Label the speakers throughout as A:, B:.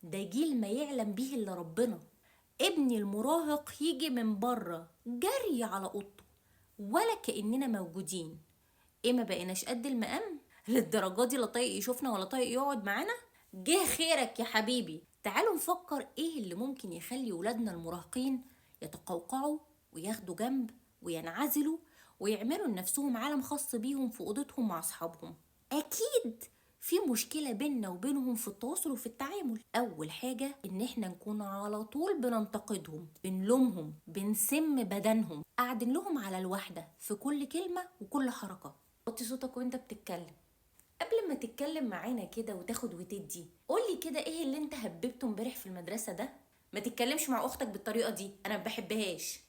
A: ده جيل ما يعلم به الا ربنا. ابني المراهق يجي من بره جري على اوضته ولا كاننا موجودين. ايه، ما بقيناش قد المقام للدرجة دي؟ لا طايق يشوفنا ولا طايق يقعد معانا. جه خيرك يا حبيبي. تعالوا نفكر ايه اللي ممكن يخلي ولادنا المراهقين يتقوقعوا وياخدوا جنب وينعزلوا ويعملوا لنفسهم عالم خاص بيهم في اوضتهم مع اصحابهم. اكيد في مشكلة بيننا وبينهم في التواصل وفي التعامل. أول حاجة إن إحنا نكون على طول بننتقدهم، بنلومهم، بنسم بدنهم، قاعدين لهم على الواحدة في كل كلمة وكل حركة. وطي صوتك وإنت بتتكلم. قبل ما تتكلم معانا كده وتاخد وتدي، قولي كده إيه اللي إنت هببته امبارح في المدرسة ده؟ ما تتكلمش مع أختك بالطريقة دي، أنا ما بحبهاش.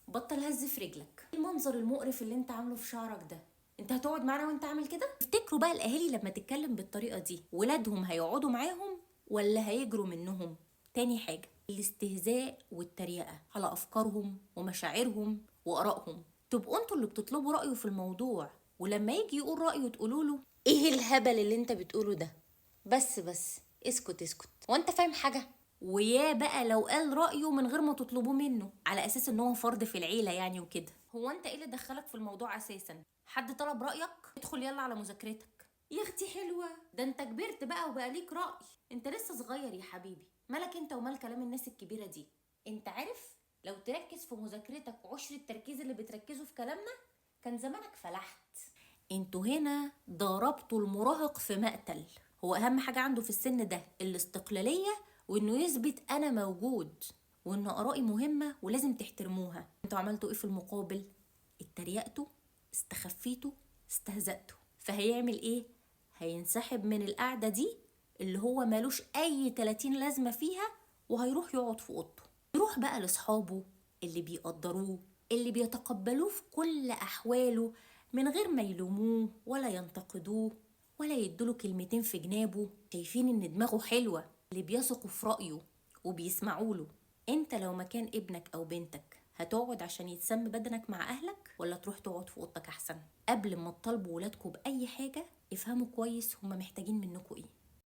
A: بطل هز في رجلك. المنظر المقرف اللي إنت عامله في شعرك ده، انت هتقعد معانا وانت عامل كده؟ افتكروا بقى الاهالي لما تتكلم بالطريقة دي ولادهم هيقعدوا معاهم ولا هيجروا منهم؟ تاني حاجة الاستهزاء والتريقه على افكارهم ومشاعرهم وارائهم. تبقوا انتوا اللي بتطلبوا رايه في الموضوع، ولما يجي يقول رايه تقولوا له ايه الهبل اللي انت بتقوله ده؟ بس بس اسكت اسكت، وانت فاهم حاجة؟ ويا بقى لو قال رأيه من غير ما تطلبوه منه، على أساس إن هو فرد في العيلة يعني وكده. هو أنت إيه اللي دخلك في الموضوع أساسا؟ حد طلب رأيك؟ ادخل يلا على مذاكرتك. يا أختي حلوة، ده أنت كبرت بقى وبقى ليك رأي. أنت لسه صغير يا حبيبي، مالك أنت ومال كلام الناس الكبيرة دي؟ أنت عارف لو تركز في مذاكرتك عشر التركيز اللي بتركزه في كلامنا كان زمانك فلحت. انتوا هنا ضربتوا المراهق في مقتل. هو أهم حاجة عنده في السن ده الاستقلالية، وإنه يثبت أنا موجود وإن آرائي مهمة ولازم تحترموها. انتوا عملتوا إيه في المقابل؟ اتريقتوا، استخفيتوا، استهزأتوا. فهيعمل إيه؟ هينسحب من القعدة دي اللي هو مالوش أي 30 لازمة فيها، وهيروح يقعد في أوضته. يروح بقى لأصحابه اللي بيقدروه، اللي بيتقبلوه في كل أحواله من غير ما يلوموه ولا ينتقدوه ولا يدوله كلمتين في جنابه، شايفين إن دماغه حلوة، اللي بيثقوا في رأيه وبيسمعوا له. انت لو مكان ابنك او بنتك هتقعد عشان يتسم بدنك مع اهلك، ولا تروح تقعد في اوضتك احسن؟ قبل ما تطالبوا ولادكم باي حاجة افهموا كويس هما محتاجين منكم ايه.